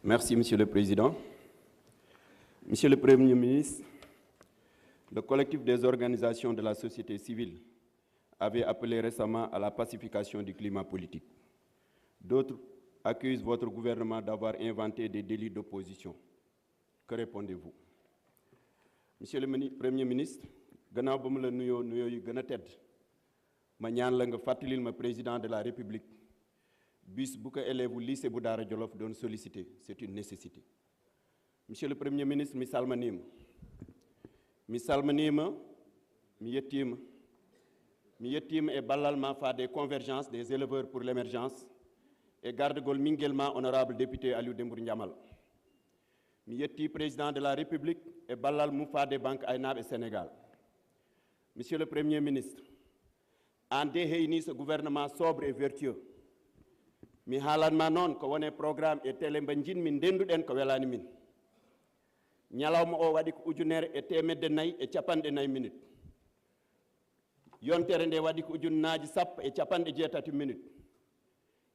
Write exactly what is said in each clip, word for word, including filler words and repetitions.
Merci, Monsieur le Président. Monsieur le Premier ministre, le collectif des organisations de la société civile avait appelé récemment à la pacification du climat politique. D'autres accusent votre gouvernement d'avoir inventé des délits d'opposition. Que répondez-vous? Monsieur le mini- Premier ministre, gannaaw ba mu la nuyoo nuyoo yu gën a tedd, ma ñaan la nga fàttalil ma président de la République bis bu ko élève u lycée bu Daara Jolof doon sollicité. C'est une nécessité. Monsieur le Premier ministre, mi salmaniima. Mi salmaniima, mi yettiima. Mi yettiima e ballal ma faade convergence des éleveurs pour l'émergence e gardagol mingel ma honorable député Aliou Dembourou Ndiamal. Mi yetti président de la République e ballal mum faade banque aynaaɓe Sénégal. Monsieur le Premier ministre, aan de heyni so gouvernement sobre et vertueux. Mi haalan ma noon ko wone programme e télé mba njinmi ndenduɗen ko welani min. Ñalawma o waɗi ko ujunere e teemedde nayi e capanɗe nayi minute. Yontere nde waɗi ko ujunnaaji sappo e capanɗe jeetati minute.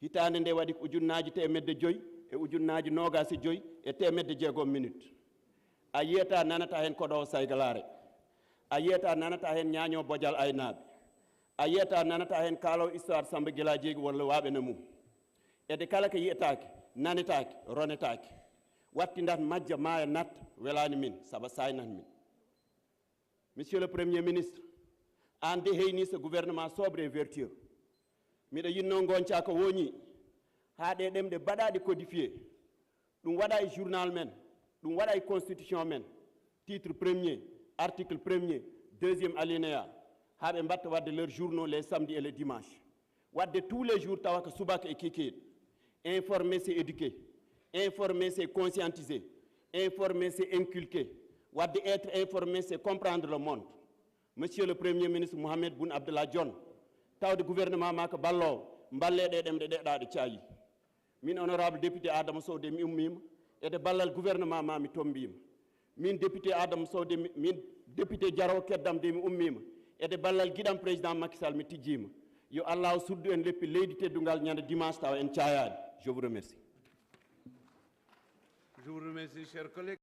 Hitaande nde waɗi ko ujunnaaji teemedde joyi e ujunnaaji noogaas e joyi e teemedde jeegom minute. A yiyata nanata heen koɗo saygalaare. A yiyata nanata heen ñaaño bojal aynaaɓe. A yiyata nanata heen kaalo histoire Samba Gila Jeegi walla waaɓe na mum. Ede kala ko yiyetaake, nanetaake, ronetaake. Watti ndat majja maaya natta welani min, saba saynat min. Monsieur le Premier ministre, aan de heyni so gouvernement sobre et vertueux. Miɗo yinno gonca ko woñi haa ɗe ɗemɗe baɗaɗe codifié. Ɗum waɗa e journal men, ɗum waɗa e constitution men. Titre premier, article premier, deuxième alinéa. Haa ɓe mbatta waɗde leur journaux les samedis et les dimanches. Waɗde tous les jours tawa ko subaka e kikiiɗe. Informer, c'est éduquer. Informer, c'est conscientiser. Informer, c'est inculquer. Waɗde être informé, c'est comprendre le monde. Monsieur le Premier ministre Mohamed Boun Abdallah Dionne, tawde gouvernement ma ko balloowo, mballe ɗe ɗemɗe ɗeɗaɗe caayi. Min honorable député Adama Sow de mi ummiima, ede ballal gouvernement ma mi tombiima. Min député Adama Sow de mi, min député Jaraw Keddam de mi ummiima, ede ballal giɗam président Macky Sall mi tijjiima. Yo Allah suddu en leppi leydi teddungal ñande dimanche tawa en caayaani. Je vous remercie. Je vous remercie, cher collègue.